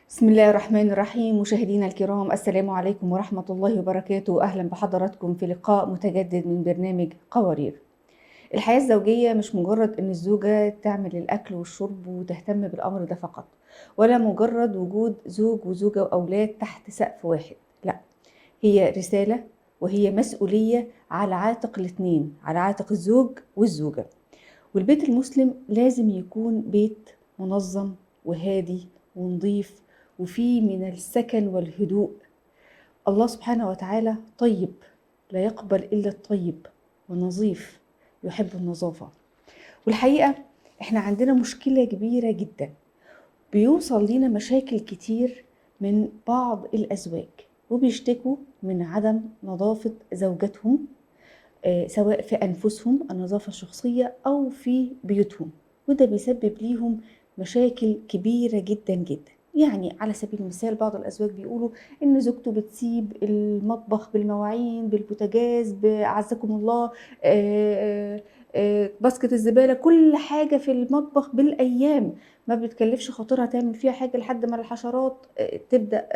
بسم الله الرحمن الرحيم. مشاهدينا الكرام، السلام عليكم ورحمة الله وبركاته. أهلا بحضراتكم في لقاء متجدد من برنامج قوارير. الحياة الزوجية مش مجرد إن الزوجة تعمل الأكل والشرب وتهتم بالأمر ده فقط، ولا مجرد وجود زوج وزوجة وأولاد تحت سقف واحد. لا، هي رسالة وهي مسؤولية على عاتق الاثنين، على عاتق الزوج والزوجة. والبيت المسلم لازم يكون بيت منظم وهادي ونظيف وفيه من السكن والهدوء. الله سبحانه وتعالى طيب، لا يقبل إلا الطيب، ونظيف يحب النظافة. والحقيقة احنا عندنا مشكلة كبيرة جدا، بيوصل لينا مشاكل كتير من بعض الأزواج وبيشتكوا من عدم نظافة زوجاتهم، سواء في أنفسهم النظافة الشخصية أو في بيوتهم، وده بيسبب ليهم مشاكل كبيرة جدا جدا. يعني على سبيل المثال بعض الأزواج بيقولوا إن زوجته بتسيب المطبخ بالمواعين بالبوتاجاز بعزكم الله، باسكت الزبالة، كل حاجة في المطبخ بالأيام، ما بتكلفش خاطرها تعمل فيها حاجة لحد ما الحشرات تبدأ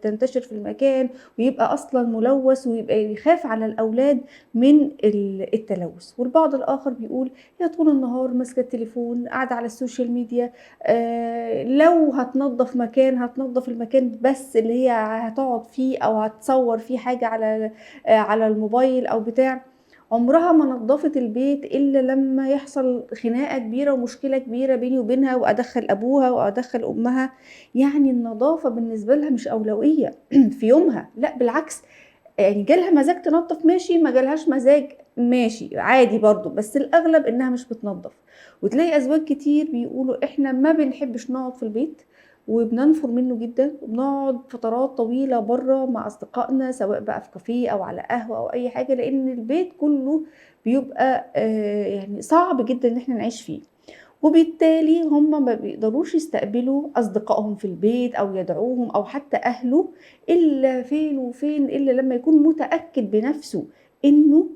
تنتشر في المكان ويبقى أصلا ملوث، ويبقى يخاف على الأولاد من التلوث. والبعض الآخر بيقول هي طول النهار ماسكة التليفون، قاعدة على ال social media، لو هتنظف مكان هتنظف المكان بس اللي هي هتقعد فيه أو هتصور فيه حاجة على الموبايل أو بتاع. عمرها ما نظفت البيت إلا لما يحصل خناقة كبيرة ومشكلة كبيرة بيني وبينها، وأدخل أبوها وأدخل أمها. يعني النظافة بالنسبة لها مش أولوية في يومها، لا بالعكس، يعني جالها مزاج تنظف ماشي، ما جالهاش مزاج ماشي عادي برضو، بس الأغلب إنها مش بتنظف. وتلاقي أزواج كتير بيقولوا إحنا ما بنحبش نقعد في البيت وبننفر منه جدا، وبنقعد فترات طويلة بره مع أصدقائنا، سواء بقى في كافيه أو على قهوة أو أي حاجة، لأن البيت كله بيبقى يعني صعب جدا إن احنا نعيش فيه. وبالتالي هم ما بيقدروش يستقبلوا أصدقائهم في البيت أو يدعوهم أو حتى أهله إلا فين وفين، إلا لما يكون متأكد بنفسه إنه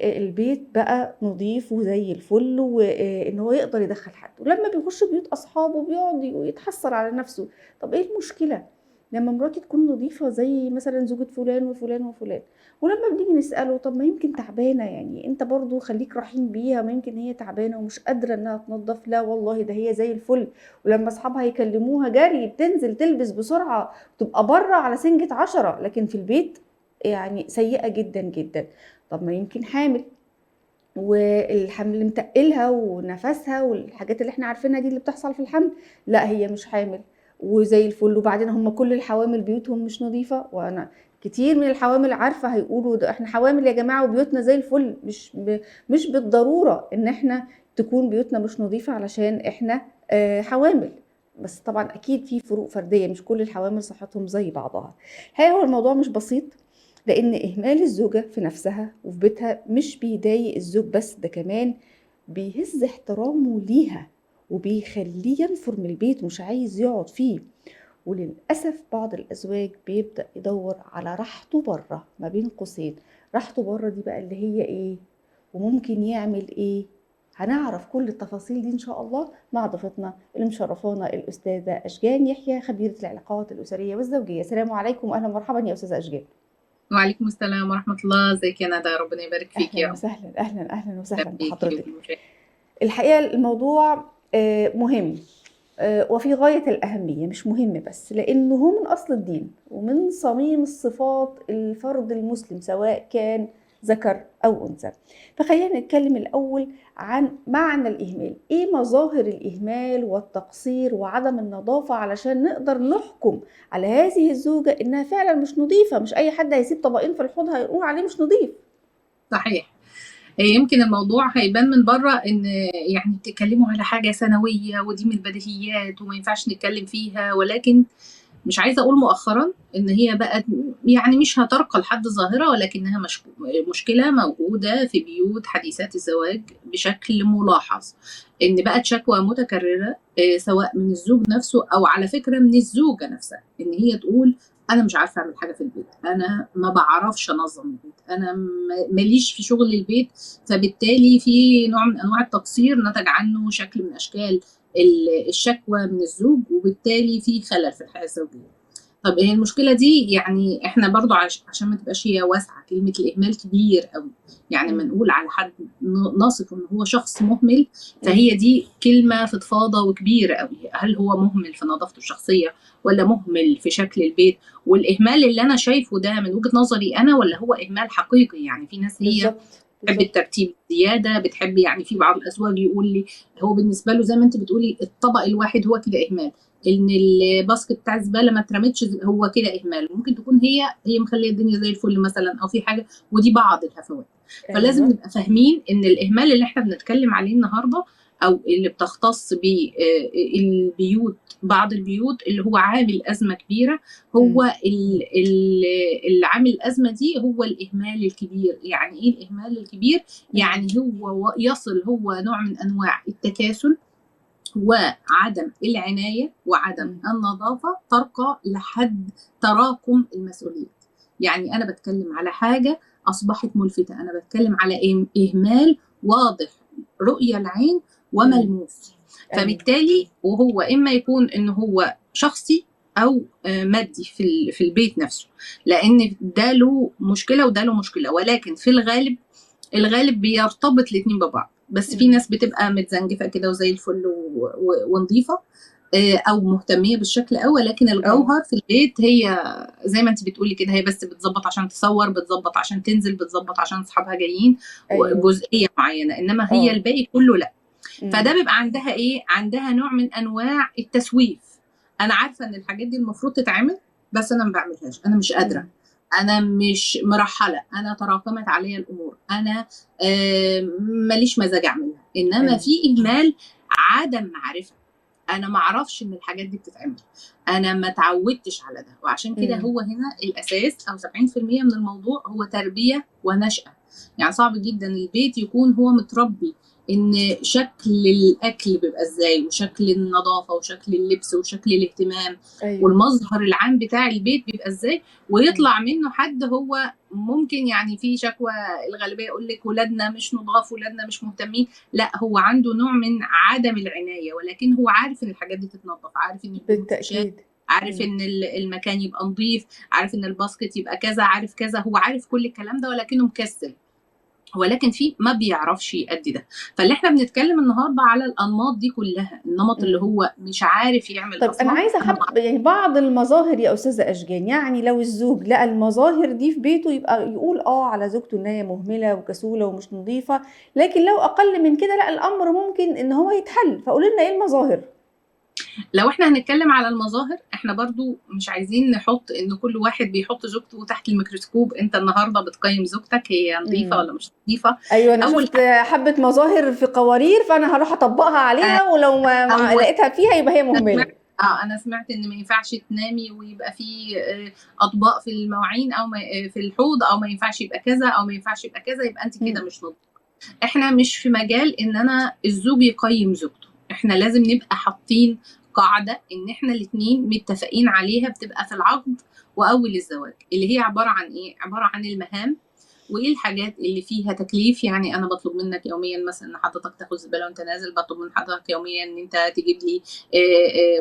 البيت بقى نظيف وزي الفل، وإن هو يقدر يدخل حد. ولما بيخش بيوت أصحابه بيقعد يتحسر على نفسه، طب إيه المشكلة لما مراتي تكون نظيفة زي مثلا زوجة فلان وفلان وفلان؟ ولما بنيجي نسأله طب ما يمكن تعبانة، يعني انت برضو خليك رحيم بيها، ما يمكن هي تعبانة ومش قادرة انها تنظف. لا والله ده هي زي الفل. ولما اصحابها يكلموها جري بتنزل تلبس بسرعة تبقى بره على سنجة 10، لكن في البيت يعني سيئة جدا جدا. طب ما يمكن حامل والحمل متقلها ونفسها والحاجات اللي احنا عارفينها دي اللي بتحصل في الحمل. لا هي مش حامل وزي الفل. وبعدين هم كل الحوامل بيوتهم مش نظيفة، وانا كتير من الحوامل عارفة هيقولوا ده احنا حوامل يا جماعة وبيوتنا زي الفل. مش بالضرورة ان احنا تكون بيوتنا مش نظيفة علشان احنا حوامل، بس طبعا اكيد في فروق فردية، مش كل الحوامل صحتهم زي بعضها. الحقيقة هو الموضوع مش بسيط، لأن إهمال الزوجة في نفسها وفي بيتها مش بيضايق الزوج بس، ده كمان بيهز احترامه ليها وبيخليه ينفر من البيت ومش عايز يقعد فيه. وللأسف بعض الأزواج بيبدأ يدور على راحته بره، ما بين قوسين راحته بره دي بقى اللي هي إيه وممكن يعمل إيه. هنعرف كل التفاصيل دي إن شاء الله مع ضيفتنا اللي مشرفانا الأستاذة أشجان يحيى، خبيرة العلاقات الأسرية والزوجية. السلام عليكم وأهلا ومرحبا يا أستاذة أشجان. وعليكم السلام ورحمة الله. ازيك يا ندى؟ ربنا يبارك فيك يا أهلا رب. وسهلا. أهلا أهلا وسهلا بيكي بحضرتك. وبالمشاهدين. الحقيقة الموضوع مهم وفي غاية الأهمية، مش مهم بس لأنه هو من أصل الدين ومن صميم الصفات الفرد المسلم سواء كان ذكر أو أنثى. فخلينا نتكلم الأول عن معنى الإهمال، إيه مظاهر الإهمال والتقصير وعدم النظافة، علشان نقدر نحكم على هذه الزوجة إنها فعلا مش نظيفة. مش أي حد هيسيب طبقين في الحوض هيقول عليه مش نظيف. صحيح، يمكن الموضوع هيبان من بره إن يعني بتتكلموا على حاجة سنوية ودي من البديهيات وما ينفعش نتكلم فيها، ولكن مش عايزة أقول مؤخرا إن هي بقت يعني مش هترقى لحد ظاهرة، ولكنها مشكلة موجودة في بيوت حديثات الزواج بشكل ملاحظ، إن بقت شكوى متكررة سواء من الزوج نفسه أو على فكرة من الزوجة نفسها، إن هي تقول أنا مش عارفة أعمل حاجة في البيت، أنا ما بعرفش أنظم البيت، أنا ماليش في شغل البيت، فبالتالي في نوع من أنواع التقصير نتج عنه شكل من أشكال الشكوى من الزوج، وبالتالي في خلل في الحياة الزوجية. طب هي المشكلة دي يعني احنا برضو عشان ما تبقاش هي واسعة، كلمة الاهمال كبير قوي، يعني لما نقول على حد نصف ان هو شخص مهمل فهي دي كلمة فضفاضة وكبيره قوي. هل هو مهمل في نظافته الشخصية ولا مهمل في شكل البيت؟ والاهمال اللي انا شايفه ده من وجهه نظري انا ولا هو اهمال حقيقي؟ يعني في ناس هي بتحب الترتيب زيادة، بتحب يعني في بعض الازواج يقول لي هو بالنسبة له زي ما انت بتقولي الطبق الواحد هو كده اهمال، ان ال basket بتاع الزبالة ما اترمتش هو كده اهمال. ممكن تكون هي مخليه الدنيا زي الفل مثلا او في حاجة، ودي بعض الهفوات. فلازم نبقى فاهمين ان الاهمال اللي احنا بنتكلم عليه النهارده او اللي بتختص بالبيوت، بعض البيوت اللي هو عامل ازمة كبيرة، هو اللي عامل الازمة دي هو الاهمال الكبير. يعني ايه الاهمال الكبير؟ يعني هو يصل هو نوع من انواع التكاسل وعدم العناية وعدم النظافة ترقى لحد تراكم المسؤوليات. يعني أنا بتكلم على حاجة أصبحت ملفتة، أنا بتكلم على إهمال واضح رؤية العين وملموس. فبالتالي وهو إما يكون إن هو شخصي أو مادي في البيت نفسه، لأن ده له مشكلة وده له مشكلة، ولكن في الغالب بيرتبط الاتنين ببعض. بس في ناس بتبقى متزنجفه كده وزي الفل ونظيفه او مهتميه بالشكل قوي، لكن الجوهر في البيت هي زي ما انت بتقولي كده، هي بس بتظبط عشان تصور، بتظبط عشان تنزل، بتظبط عشان اصحابها جايين، جزئية معينة، انما هي الباقي كله لا. فده بيبقى عندها ايه؟ عندها نوع من انواع التسويف. انا عارفه ان الحاجات دي المفروض تتعمل بس انا ما بعملهاش، انا مش قادرة، انا مش مرحلة، انا تراكمت عليا الامور، انا ماليش مزاج اعملها. انما في اهمال عدم معرفة، انا ما اعرفش ان الحاجات دي بتتعمل، انا ما اتعودتش على ده. وعشان كده هو هنا الاساس او 70% من الموضوع هو تربيه ونشأة. يعني صعب جدا البيت يكون هو متربي ان شكل الاكل بيبقى ازاي، وشكل النظافة، وشكل اللبس، وشكل الاهتمام، والمظهر العام بتاع البيت بيبقى ازاي، ويطلع منه حد هو ممكن يعني في شكوى الغالبية يقول لك ولادنا مش نضاف، ولادنا مش مهتمين. لا، هو عنده نوع من عدم العناية، ولكن هو عارف ان الحاجات دي تتنظف، عارف ان بالتاكيد، عارف ان المكان يبقى نظيف، عارف ان الباسكت يبقى كذا، عارف كذا، هو عارف كل الكلام ده ولكنه مكسل، ولكن في ما بيعرفش يأدي ده. فاللي احنا بنتكلم النهارده على الانماط دي كلها، النمط اللي هو مش عارف يعمل. طب انا عايزه يعني بعض المظاهر يا استاذه اشجان، يعني لو الزوج لقى المظاهر دي في بيته يبقى يقول على زوجته ان هي مهملة وكسوله ومش نظيفة، لكن لو اقل من كده لا، الامر ممكن ان هو يتحل. فقولي لنا ايه المظاهر؟ لو احنا هنتكلم على المظاهر، احنا برضو مش عايزين نحط ان كل واحد بيحط زوجته تحت الميكروسكوب. انت النهارده بتقيم زوجتك هي نظيفة ولا مش نظيفة. ايوه، انا شفت حبه مظاهر في قوارير فانا هروح اطبقها عليها، ولو ما لقيتها فيها يبقى هي مهملة. انا سمعت ان ما ينفعش تنامي ويبقى في اطباق في المواعين او في الحوض، او ما ينفعش يبقى كذا، او ما ينفعش يبقى كذا، يبقى انت كده مش نظيفة. احنا مش في مجال ان انا الزوج يقيم زوجته، احنا لازم نبقى حاطين قاعدة ان احنا الاثنين متفقين عليها، بتبقى في العقد واول الزواج، اللي هي عبارة عن ايه؟ عبارة عن المهام وايه الحاجات اللي فيها تكليف. يعني انا بطلب منك يوميا مثلا ان حضرتك تاخد زبالة وانت نازل، بطلب من حضرتك يوميا ان انت تجيب لي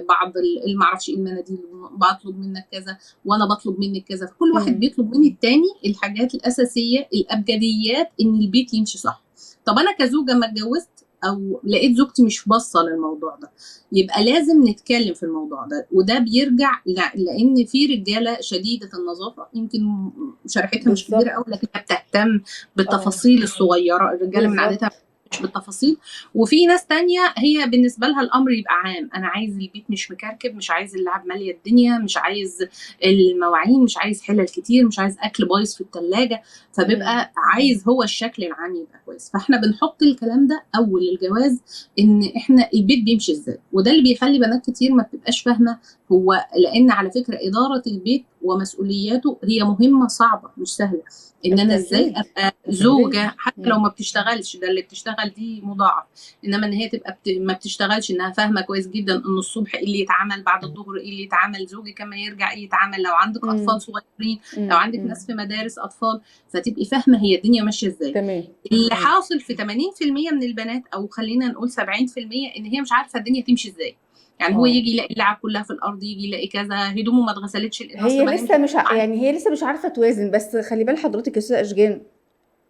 بعض المعرفش ايه المناديل، بطلب منك كذا، وانا بطلب منك كذا. فكل واحد بيطلب من التاني الحاجات الاساسية، الابجديات، ان البيت يمشي صح. طب انا كزوجة ما اتجوزت او لقيت زوجتي مش باصة للموضوع ده، يبقى لازم نتكلم في الموضوع ده. وده بيرجع لان في رجاله شديدة النظافة، يمكن شريحتها مش كبيرة قوي، لكنها بتهتم بالتفاصيل الصغيرة. الرجالة من عادتها مش بالتفاصيل. وفي ناس تانية هي بالنسبة لها الامر يبقى عام، انا عايز البيت مش مكركب، مش عايز اللعب ماليه الدنيا، مش عايز المواعين، مش عايز حلل كتير، مش عايز اكل بايظ في الثلاجة، فبيبقى عايز هو الشكل العام يبقى كويس. فاحنا بنحط الكلام ده اول الجواز، ان احنا البيت بيمشي ازاي. وده اللي بيخلي بنات كتير ما بتبقاش فاهمه هو لان على فكرة ادارة البيت ومسؤولياته هي مهمة صعبة مش سهلة، ان انا ازاي بالتأكيد. ابقى مسؤولية. زوجه حتى لو ما بتشتغلش، ده اللي بتشتغل دي مضاعف، انما ان هي تبقى ما بتشتغلش، انها فاهمه كويس جدا ان الصبح ايه اللي يتعمل، بعد الظهر ايه اللي يتعمل، زوجك كما يرجع ايه يتعمل، لو عندك اطفال صغيرين، لو عندك ناس في مدارس اطفال، فتبقي فاهمه هي الدنيا ماشية ازاي. تمام. اللي حاصل في 80% من البنات، او خلينا نقول 70%، ان هي مش عارفه الدنيا تمشي ازاي. يعني هو يجي يلاقي اللعب كلها في الارض، يجي يلاقي كذا، هدومه ما اتغسلتش، هي لسه مش يعني هي لسه مش عارفه توازن. بس خلي بال حضرتك يا استاذه اشجان،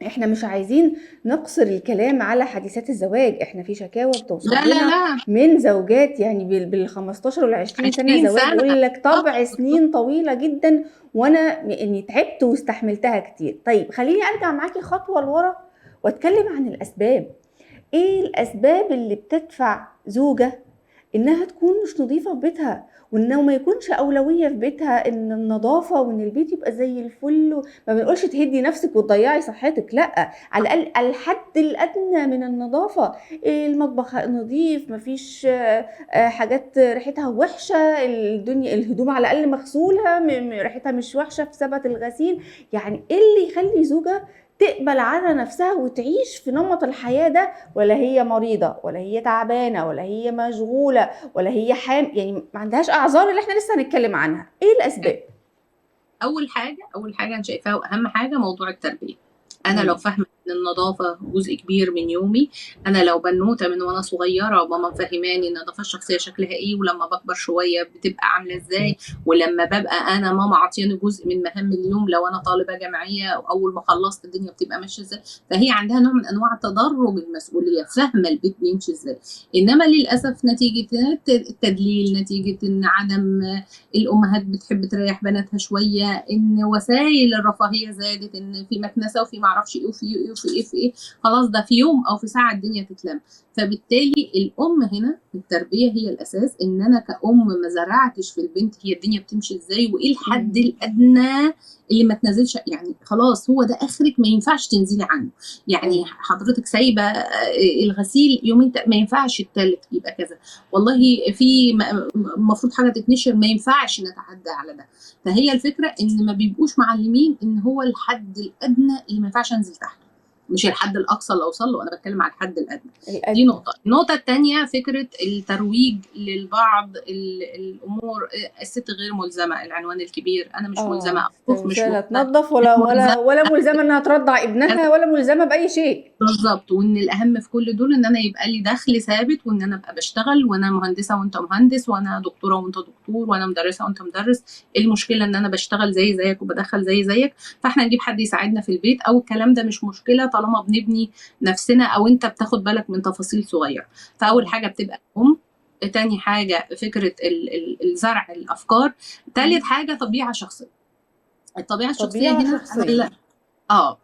احنا مش عايزين نقصر الكلام على حديثات الزواج، احنا في شكاوى بتوصل لنا من زوجات يعني بال 15 وال 20 سنة زواج، يقول لك طبع سنين طويلة جدا وانا يعني تعبت واستحملتها كتير. طيب خليني ارجع معاكي خطوة لورا واتكلم عن الاسباب. ايه الاسباب اللي بتدفع زوجه انها تكون مش نظيفة في بيتها، وانه ما يكونش اولوية في بيتها ان النظافة وان البيت يبقى زي الفل؟ ما بنقولش تهدي نفسك وتضيعي صحتك، لا، على الاقل الحد الادنى من النظافة، المطبخ نظيف، مفيش حاجات ريحتها وحشة، الدنيا الهدوم على الاقل مغسوله، ريحتها مش وحشة في سبت الغسيل. يعني ايه اللي يخلي زوجه تقبل على نفسها وتعيش في نمط الحياة ده، ولا هي مريضة ولا هي تعبانة ولا هي مشغولة ولا هي حام، يعني ما عندهاش أعذار اللي احنا لسه هنتكلم عنها؟ ايه الأسباب؟ أول حاجة أنا شايفاها وأهم حاجة موضوع التربية. أنا لو فاهمة إن النظافة جزء كبير من يومي، أنا لو بنوتة من وأنا صغيرة ماما مفهماني النظافة الشخصية شكلها إيه، ولما بكبر شوية بتبقى عاملة إزاي، ولما ببقى أنا ماما عطياني جزء من مهام اليوم، لو أنا طالبة جامعية وأول ما خلصت الدنيا بتبقى ماشية إزاي، فهي عندها نوع من أنواع تدرج المسؤولية، فاهمة البيت بيمشي إزاي. إنما للأسف نتيجة التدليل، نتيجة إن عدم الأمهات بتحب تريح بناتها شوية، إن وسائل الرفاهية زادت، إن في مكنسة وفي معرفش إيه وفي إيه وفي إيه في إيه، خلاص ده في يوم أو في ساعة الدنيا تتلم. فبالتالي الأم هنا التربية هي الأساس، إن أنا كأم ما زرعتش في البنت هي الدنيا بتمشي إزاي وإيه الحد الأدنى اللي ما تنزلش، يعني خلاص هو ده آخرك، ما ينفعش تنزلي عنه. يعني حضرتك سايبة الغسيل يومين، ما ينفعش التالت يبقى كذا، والله في المفروض حاجة تتنشر، ما ينفعش نتعدى على ده. فهي الفكرة إن ما بيبقوش معلمين إن هو الحد الأدنى اللي ما ينفعش أنزل تحته، مش الحد الاقصى اللي اوصل له، انا بتكلم على الحد الادنى. دي نقطة. النقطة الثانية فكرة الترويج للبعض الامور، الست غير ملزمة، العنوان الكبير، انا مش ملزمة اطبخ، مش ملزمة تنظف ولا ولا ولا ملزمة انها ترضع ابنها، ولا ملزمة باي شيء. بالظبط. وان الاهم في كل دول ان انا يبقى لي دخل ثابت، وان انا ابقى بشتغل، وانا مهندسه وانت مهندس، وانا دكتورة وانت دكتور، وانا مدرسه وانت مدرس. المشكلة ان انا بشتغل زي زيك وبدخل زي زيك، فاحنا نجيب حد يساعدنا في البيت او الكلام ده مش مشكلة طالما بنبني نفسنا او انت بتاخد بالك من تفاصيل صغيرة. فاول حاجة بتبقى ام، تاني حاجة فكرة الزرع الافكار، تالت حاجة طبيعة شخصية. الطبيعة الشخصية هنا شخصية.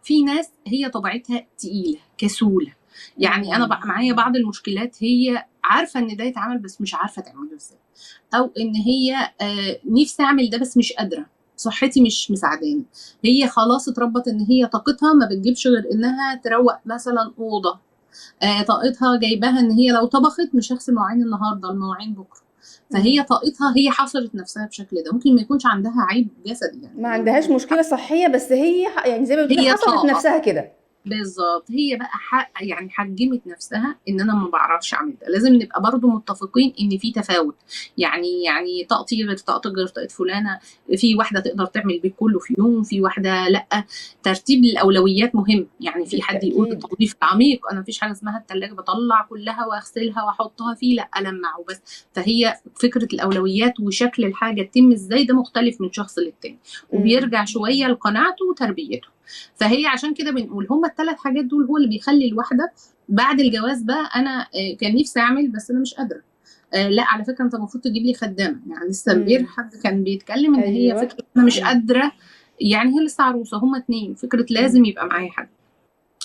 في ناس هي طبيعتها تقيلة كسوله، يعني انا معايا بعض المشكلات هي عارفه ان ده يتعمل بس مش عارفه تعمله ازاي، او ان هي نفسي اعمل ده بس مش قادرة، صحتي مش مساعداني. هي خلاص اتربت ان هي طاقتها ما بتجيبش غير انها تروق مثلا اوضة، طاقتها جايباها ان هي لو طبخت مش هغسل مواعين النهارده، المواعين بكره. فهي طاقتها هي حصرت نفسها بشكل ده، ممكن ما يكونش عندها عيب جسدي، يعني ما عندهاش مشكلة صحية، بس هي يعني زي ما بتقولي حصرت نفسها كده. بالظبط. هي بقى يعني حجمت نفسها ان انا ما بعرفش اعمل ده. لازم نبقى برضو متفقين ان في تفاوت، يعني طاقتي غير طاقتك غير طاقة فلانه، في واحدة تقدر تعمل بيت كله في يوم، في واحدة لا. ترتيب الاولويات مهم، يعني في حد يقول التنظيف العميق، انا مفيش حاجة اسمها الثلاجة بطلع كلها واغسلها واحطها فيه، لا المع وبس. فهي فكرة الاولويات وشكل الحاجة تتم ازاي ده مختلف من شخص للتاني، وبيرجع شوية لقناعته وتربيته. فهي عشان كده بنقول هما الثلاث حاجات دول هو اللي بيخلي الواحدة بعد الجواز بقى انا كان نفسي اعمل بس انا مش قادرة، لا على فكرة انت المفروض تجيب لي خدامه. يعني لسه امبارح حد كان بيتكلم ان هي فكرة انا مش قادرة، يعني هي لسه عروسه، هما اتنين، فكرة لازم يبقى معايا حد،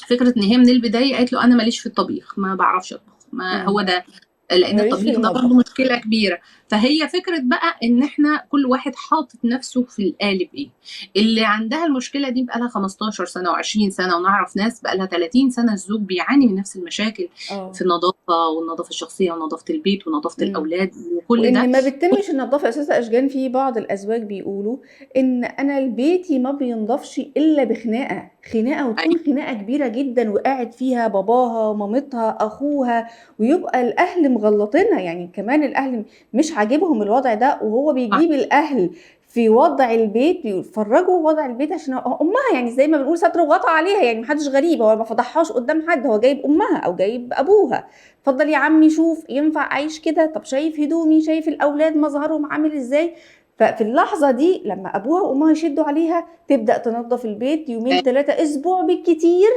فكرة ان هي من البداية قالت له انا ماليش في الطبيخ، ما بعرفش اطبخ، ما هو ده، لان الطبيخ ده برضه مشكلة كبيرة. فهي فكرة بقى ان احنا كل واحد حاطط نفسه في القالب. ايه اللي عندها المشكلة دي بقى لها 15 سنة و20 سنة، ونعرف ناس بقى لها 30 سنة الزوج بيعاني من نفس المشاكل في النظافة والنظافة الشخصية ونظافة البيت ونظافة الأولاد وكل ده. وإن ما بتتمش النظافة يا أستاذة أشجان. في بعض الأزواج بيقولوا إن أنا بيتي ما بينضفش إلا بخناقة، خناقة وتكون خناقة كبيرة جدا، وقاعد فيها باباها مامتها أخوها، ويبقى الأهل مغلطينها، يعني كمان الأهل مش عاجبهم الوضع ده، وهو بيجيب الأهل في وضع البيت بيفرجوا وضع البيت عشان أمها، يعني زي ما بنقول ستر وغطا عليها، يعني محدش غريب، هو ما فضحهاش قدام حد، هو جايب أمها أو جايب أبوها، اتفضل يا عمي شوف ينفع أعيش كده، طب شايف هدومي، شايف الأولاد مظهرهم عامل إزاي. ففي اللحظة دي لما أبوها وأمها يشدوا عليها تبدأ تنظف البيت يومين 3 أسبوع بالكتير،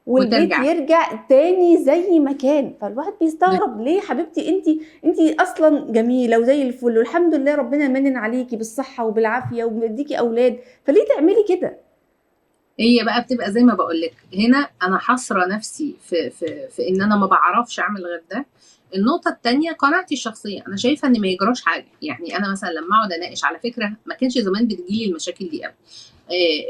والبيت وترجع. يرجع تاني زي ما كان. فالواحد بيستغرب ليه حبيبتي انت اصلا جميلة وزي الفل والحمد لله ربنا منن عليكي بالصحة وبالعافيه ومديكي اولاد، فليه تعملي كده؟ هي بقى بتبقى زي ما بقول لك هنا، انا حاصره نفسي في في في ان انا ما بعرفش اعمل غير ده. النقطة الثانية قناعتي الشخصية، انا شايفه ان ما يجراش حاجة. يعني انا مثلا لما اقعد اناقش، على فكرة ما كانش زمان بتجيلي المشاكل دي قوي،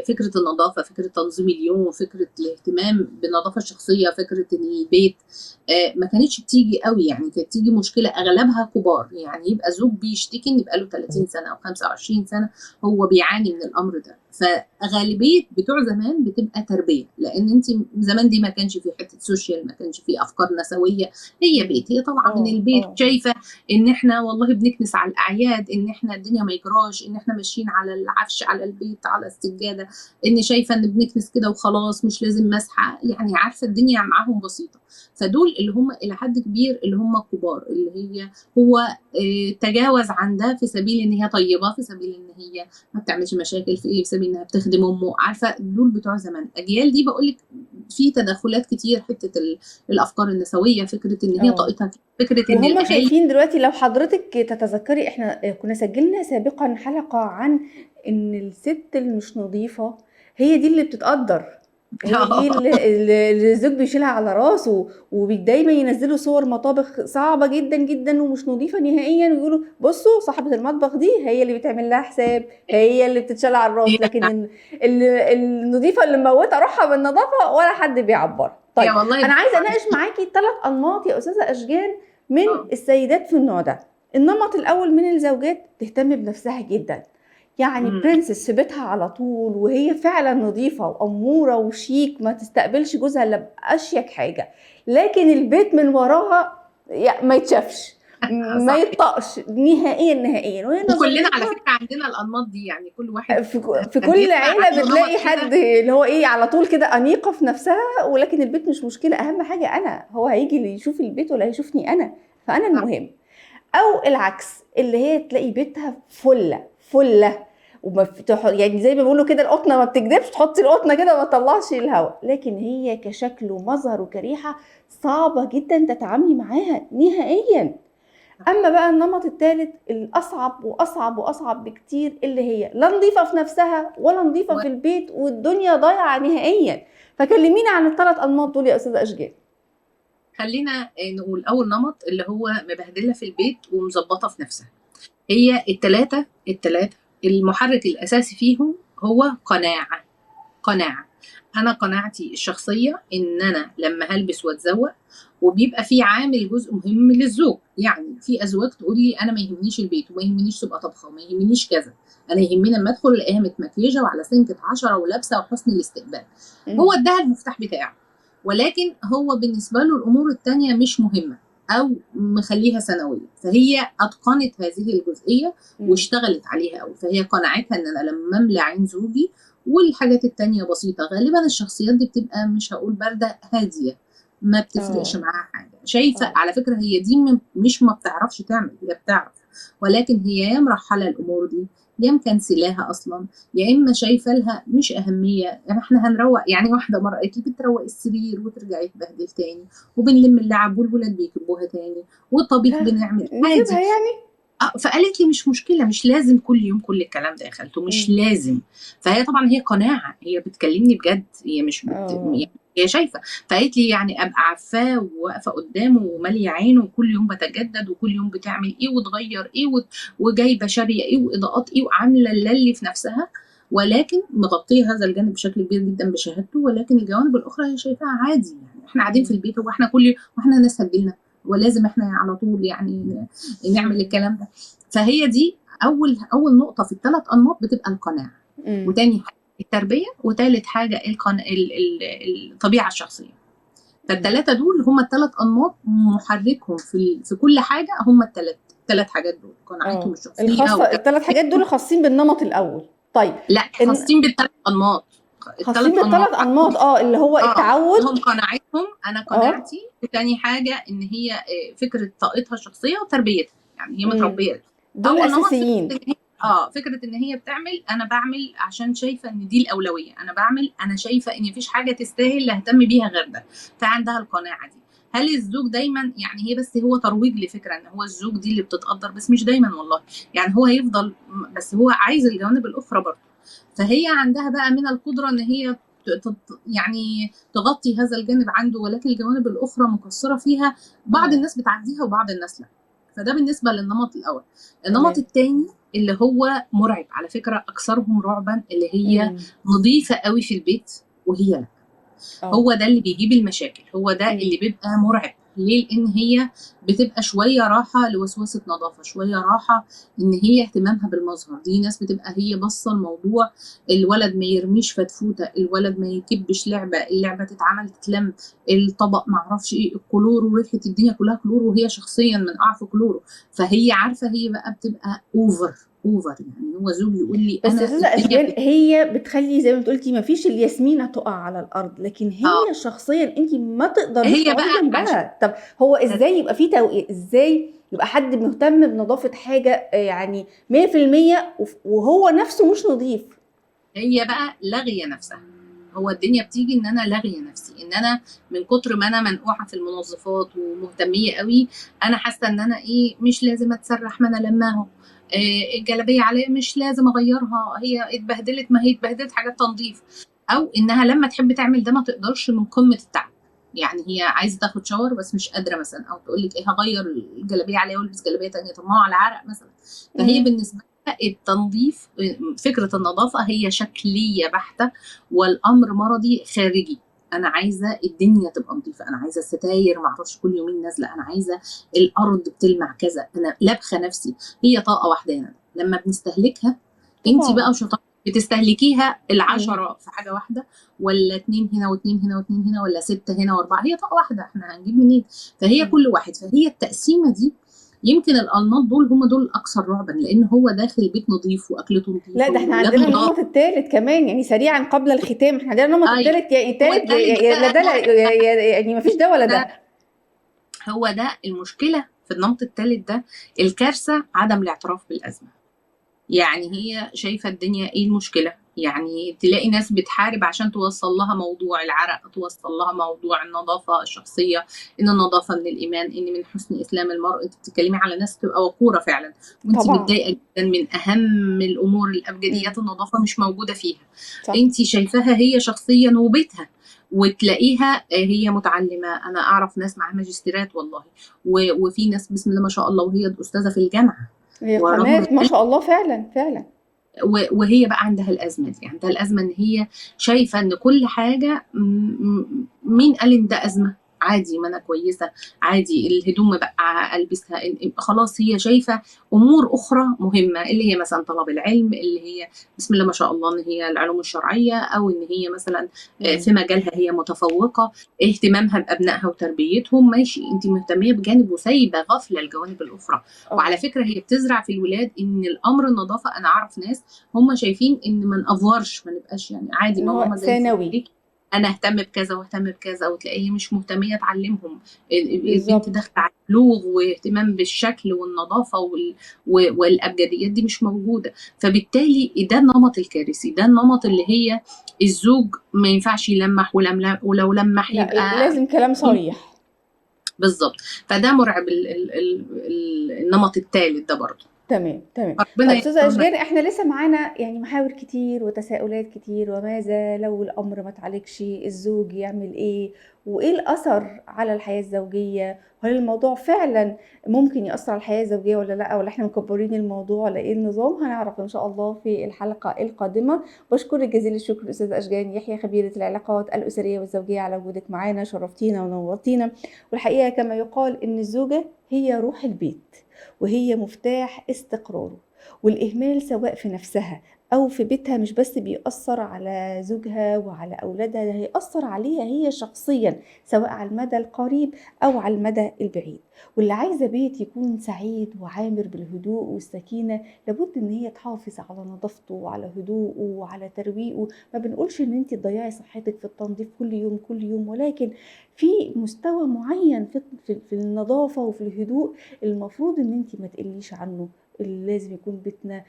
فكرة النظافة، فكرة تنظيم اليوم، فكرة الاهتمام بالنظافة الشخصية، فكرة البيت، ما كانتش بتيجي قوي. يعني كانت تيجي مشكلة أغلبها كبار، يعني يبقى زوج بيشتكي إن يبقى له 30 سنة أو 25 سنة هو بيعاني من الأمر ده. فغالبية بتوع زمان بتبقى تربية، لأن أنت زمان دي ما كانش في حتة social، ما كانش في أفكار نسوية، هي بيت، هي طالعة من البيت شايفة إن إحنا والله بنكنس على الأعياد، إن إحنا الدنيا ما يجراش، إن إحنا ماشيين على العفش على البيت على السجادة، إن شايفة إن بنكنس كده وخلاص مش لازم مسحة، يعني عارفة الدنيا معاهم بسيطة. فدول اللي هم إلى حد كبير اللي هم كبار، اللي هي هو تجاوز عن ده في سبيل إن هي طيبة، في سبيل إن هي ما بتعملش مشاكل، في سبيل إنها بتخدم أمه، عارفة دول بتوع زمان. الأجيال دي بقولك في تدخلات كتير، حتة الأفكار النسوية، فكرة إن هي طاقتها، فكرة إن وهم شايفين دلوقتي. لو حضرتك تتذكري إحنا كنا سجلنا سابقا حلقة عن إن الست اللي مش نظيفة هي دي اللي بتتقدر، هي دي اللي الزوج بيشيلها على راسه، ودايما ينزلوا صور مطابخ صعبة جدا جدا ومش نظيفة نهائيا، ويقولوا بصوا صاحبة المطبخ دي هي اللي بتعمل لها حساب، هي اللي بتتشال على الراس، لكن النظيفة اللي مموتة روحها بالنظافة ولا حد بيعبرها. طيب أنا عايزة أناقش معاكي 3 أنماط يا أستاذة أشجان من السيدات في النوع ده. النمط الأول من الزوجات تهتم بنفسها جدا، يعني برنسس في بيتها على طول، وهي فعلا نظيفة وأمورة وشيك، ما تستقبلش جوزها إلا بأشيك حاجة، لكن البيت من وراها ما يتشافش، ما يطقش نهائيا نهائيا. وكلنا على فكرة عندنا الأنماط دي، يعني كل واحد في كل عيلة بتلاقي حد اللي هو إيه على طول كده أنيقة في نفسها، ولكن البيت مش مشكلة، أهم حاجة أنا، هو هيجي اللي يشوف البيت ولا هيشوفني أنا، فأنا المهم. أو العكس اللي هي تلاقي بيتها فلة فلة، وما يعني زي ما بيقولوا كده القطنه ما بتكدبش، تحطي القطنه كده وما تطلعش الهواء، لكن هي كشكل ومظهر وكريحه صعبة جدا تتعاملي معاها نهائيا. اما بقى النمط الثالث الاصعب واصعب واصعب بكتير، اللي هي لا نظيفة في نفسها ولا نظيفة في البيت، والدنيا ضايعة نهائيا. فكلمينا عن الثلاث انماط دول يا استاذه اشجان. خلينا نقول اول نمط اللي هو مبهدله في البيت ومظبطه في نفسها. هي الثلاثة المحرك الأساسي فيهم هو قناعة. قناعة، أنا قناعتي الشخصية إن أنا لما هلبس وأتزوق، وبيبقى في عامل جزء مهم للزوج، يعني في أزواج تقول لي أنا ما يهمنيش البيت وما يهمنيش تبقى طبخة وما يهمنيش كذا، أنا يهمني لما أدخل ألاقيها متمكيجة وعلى سنكة 10 ولابسة وحسن الاستقبال. هو اداها المفتاح بتاعه، ولكن هو بالنسبة له الأمور التانية مش مهمة أو مخليها ثانوية. فهي أتقنت هذه الجزئية واشتغلت عليها أوي، فهي قناعتها إن أنا لما أملى عين زوجي والحاجات التانية بسيطة. غالبا الشخصيات دي بتبقى مش هقول باردة، هادية، ما بتفرقش معاها حاجة، شايفة. على فكرة هي دي مش ما بتعرفش تعمل، هي بتعرف، ولكن هي يا مرحلة الأمور دي، يا مكنسلاها أصلا، يا إما شايفة لها مش أهمية، يعني إحنا هنروق. يعني واحدة مرة قالت لي بتروق السرير وترجعي تبهدل تاني، وبنلم اللعب والولاد بيكبوها تاني، والطبيخ بنعمل عادي يعني. فقالت لي مش مشكلة، مش لازم كل يوم كل الكلام ده يا خالته، مش لازم. فهي طبعا هي قناعة، هي بتكلمني بجد، هي مش يعني هي شايفه. فقالت لي يعني ابقى عارفاه وواقفه قدامه وماليه عينه، وكل يوم بتجدد، وكل يوم بتعمل ايه وتغير ايه وجايبه شاريه ايه واضاءات ايه وعامله اللي في نفسها، ولكن مغطيه هذا الجانب بشكل كبير جدا بشهادته، ولكن الجوانب الاخرى هي شايفاها عادي. يعني احنا قاعدين في البيت، هو احنا كل واحنا ناس هتجيلنا، ولازم احنا على طول يعني نعمل الكلام ده. فهي دي اول نقطة في الثلاث انماط بتبقى القناعة، وتاني حاجة التربية، وثالث حاجة الطبيعة الشخصية. فالثلاثه دول هم الثلاث انماط محركهم في كل حاجة، هم الثلاث حاجات دول، قناعتهم الشخصية الخاصة. الثلاث حاجات دول خاصين بالنمط الاول. طيب لا، خاصين بالثلاث انماط، خاصين بالثلاث انماط اللي هو التعود، هم قناعتهم، انا قناعتي، وثاني حاجة ان هي فكرة طاقتها الشخصية وتربيتها، يعني هي متربيه دول اساسيين. فكرة ان هي بتعمل، انا بعمل عشان شايفه ان دي الاولوية، انا بعمل، انا شايفه ان مفيش حاجة تستاهل اهتم بيها غير ده، فعندها القناعة دي. هل الزوج دايما يعني هي بس هو ترويج لفكرة ان هو الزوج دي اللي بتتقدر، بس مش دايما والله، يعني هو هيفضل، بس هو عايز الجوانب الاخرى برضه. فهي عندها بقى من القدرة ان هي يعني تغطي هذا الجانب عنده، ولكن الجوانب الاخرى مقصرة فيها. بعض الناس بتعديها وبعض الناس لا. فده بالنسبة للنمط الاول. النمط الثاني اللي هو مرعب على فكرة، اكثرهم رعبا، اللي هي نظيفة قوي في البيت وهي لا. هو ده اللي بيجيب المشاكل، هو ده اللي بيبقى مرعب. ليه؟ لان هي بتبقى شوية راحة لوسوسه نظافة، شوية راحة ان هي اهتمامها بالمظهر. دي ناس بتبقى هي باصة الموضوع، الولد ما يرميش فتفوته، الولد ما يكبش لعبه، اللعبة تتعمل تتلم، الطبق ما اعرفش ايه، الكلور وريحه الدنيا كلها كلور، وهي شخصيا من اعف كلوره، فهي عارفه، هي بقى بتبقى over يعني. هو زوجي يقول لي بس استاذه اشجان هي بتخلي زي ما انت قلتي ما فيش الياسمينه تقع على الارض، لكن هي شخصيا انت ما تقدريش تقعدي جنبها. طب هو ازاي يبقى في ازاي يبقى حد مهتم بنظافه حاجة يعني 100% وهو نفسه مش نظيف؟ هي بقى لاغية نفسها. هو الدنيا بتيجي ان انا لاغية نفسي، ان انا من كتر ما انا منقوعه في المنظفات ومهتميه قوي، انا حاسه ان انا ايه، مش لازم اتسرح، ما انا لما اهو الجلابية عليا مش لازم اغيرها، هي اتبهدلت، ما هي اتبهدلت حاجات تنظيف. او انها لما تحب تعمل ده ما تقدرش من قمة التعب، يعني هي عايزه تاخد شاور بس مش قادرة مثلا، او تقول لك ايه هغير الجلابية عليا والبس جلابية ثانية، طب ما هو على عرق مثلا. فهي بالنسبة لها التنظيف، فكرة النظافة هي شكلية بحته، والامر مرضي خارجي. انا عايزه الدنيا تبقى نظيفة، انا عايزه الستاير ما اعرفش كل يومين نازله، انا عايزه الارض بتلمع كذا، انا لابخه نفسي. هي طاقة واحدة هنا لما بنستهلكها. انت بقى وشطارتك بتستهلكيها 10 في حاجة واحدة، ولا 2 هنا و2 هنا و2 هنا، ولا 6 هنا و4، هي طاقة واحدة، احنا هنجيب منين؟ فهي كل واحد. فهي التقسيمه دي يمكن الانماط دول هم دول الاكثر رعبا، لان هو داخل البيت نظيف واكلته نظيفة. لا ده احنا عندنا النمط الثالث كمان، يعني سريعا قبل الختام احنا عندنا النمط الثالث، يعني الثالث لا ده يعني ما فيش ده ولا ده. هو ده المشكلة في النمط الثالث ده، الكارثة عدم الاعتراف بالازمه. يعني هي شايفه الدنيا ايه المشكلة، يعني تلاقي ناس بتحارب عشان توصل لها موضوع العرق، توصل لها موضوع النظافة الشخصية، إن النظافة من الإيمان، إن من حسن إسلام المرء. أنت بتتكلمي على ناس تبقى وقورة فعلا، وأنت متضايقة جدا من أهم الأمور الأبجديات، النظافة مش موجودة فيها. أنت شايفاها هي شخصيا وبيتها، وتلاقيها هي متعلمة. أنا أعرف ناس معاها ماجستيرات والله، وفي ناس بسم الله ما شاء الله وهي أستاذة في الجامعة، هي قناة ما شاء الله فعلا فعلا. وهي بقى عندها الأزمة دي، عندها الأزمة إن هي شايفة إن كل حاجة، مين قال إن ده أزمة؟ عادي، ما أنا كويسة، عادي الهدوم بقى ألبسها خلاص. هي شايفة أمور أخرى مهمة، اللي هي مثلا طلب العلم، اللي هي بسم الله ما شاء الله إن هي العلوم الشرعية، أو إن هي مثلا في مجالها هي متفوقة، اهتمامها بأبنائها وتربيتهم. ماشي، أنت مهتمية بجانب وسايبة غافلة الجوانب الأخرى. وعلى فكرة هي بتزرع في الولاد إن الأمر النظافة. أنا أعرف ناس هم شايفين إن ما نأفورش، ما نبقاش يعني عادي، ما ماما زي ثانوي انا اهتم بكذا واهتم بكذا، وتلاقيه مش مهتميه تعلمهم. البنت داخله على البلوغ واهتمام بالشكل والنظافة والابجديات دي مش موجودة. فبالتالي ده النمط الكارثي، ده النمط اللي هي الزوج ما ينفعش يلمح، ولو لمح يبقى لازم كلام صريح. بالظبط. فده مرعب النمط الثالث ده برضه. تمام، تمام. ربنا طيب أستاذة يسترنا. أشجان، إحنا لسه معانا يعني محاور كتير وتساؤلات كتير، وماذا لو الأمر ما اتعالجش، الزوج يعمل إيه؟ وإيه الأثر على الحياة الزوجية؟ وهل الموضوع فعلًا ممكن يأثر على الحياة الزوجية والّا لأ، والّا إحنا مكبرين الموضوع والّا إيه النظام؟ هنعرف إن شاء الله في الحلقة القادمة. باشكرِك جزيل الشكر أستاذة أشجان يحيى، خبيرة العلاقات الأسرية والزوجية، على وجودِك معانا، شرفتينا ونورتينا. والحقيقة كما يقال إن الزوجة هي روح البيت، وهي مفتاح استقراره، والإهمال سواء في نفسها أو في بيتها مش بس بيأثر على زوجها وعلى أولادها، ده هيأثر عليها هي شخصيًا سواء على المدى القريب أو على المدى البعيد. واللي عايزة بيت يكون سعيد وعامر بالهدوء والسكينة لابد إن هي تحافظ على نظافته وعلى هدوءه وعلى ترويقه. ما بنقولش إن أنتِ تضيعي صحتك في التنظيف كل يوم كل يوم، ولكن في مستوى معين في النظافة وفي الهدوء المفروض إن أنتِ ما تقليش عنه. لازم يكون بيتنا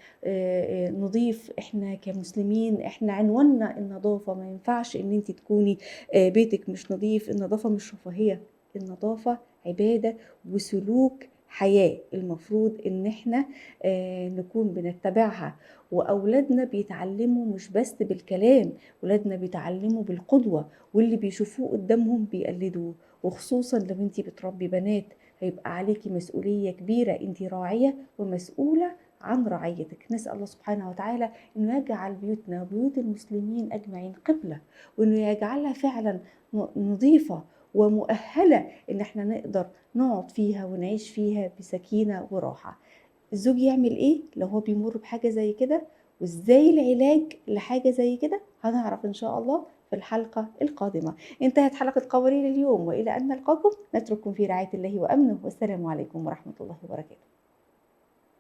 نظيف، احنا كمسلمين احنا عنواننا النظافة، ما ينفعش ان انت تكوني بيتك مش نظيف. النظافة مش رفاهية، النظافة عبادة وسلوك حياة المفروض ان احنا نكون بنتبعها. واولادنا بيتعلموا مش بس بالكلام، ولادنا بيتعلموا بالقدوة، واللي بيشوفوه قدامهم بيقلدوه. وخصوصا لو انت بتربي بنات هيبقى عليكي مسؤولية كبيرة، انت راعية ومسؤولة عن رعيتك. نسأل الله سبحانه وتعالى انه يجعل بيوتنا وبيوت المسلمين اجمعين قبلة، وانه يجعلها فعلا نظيفة ومؤهلة ان احنا نقدر نقعد فيها ونعيش فيها بسكينة وراحة. الزوج يعمل ايه لو هو بيمر بحاجة زي كده، وازاي العلاج لحاجة زي كده؟ هنعرف ان شاء الله في الحلقة القادمة. انتهت حلقة قوارير اليوم، وإلى أن نلقاكم نترككم في رعاية الله وأمنه، والسلام عليكم ورحمة الله وبركاته.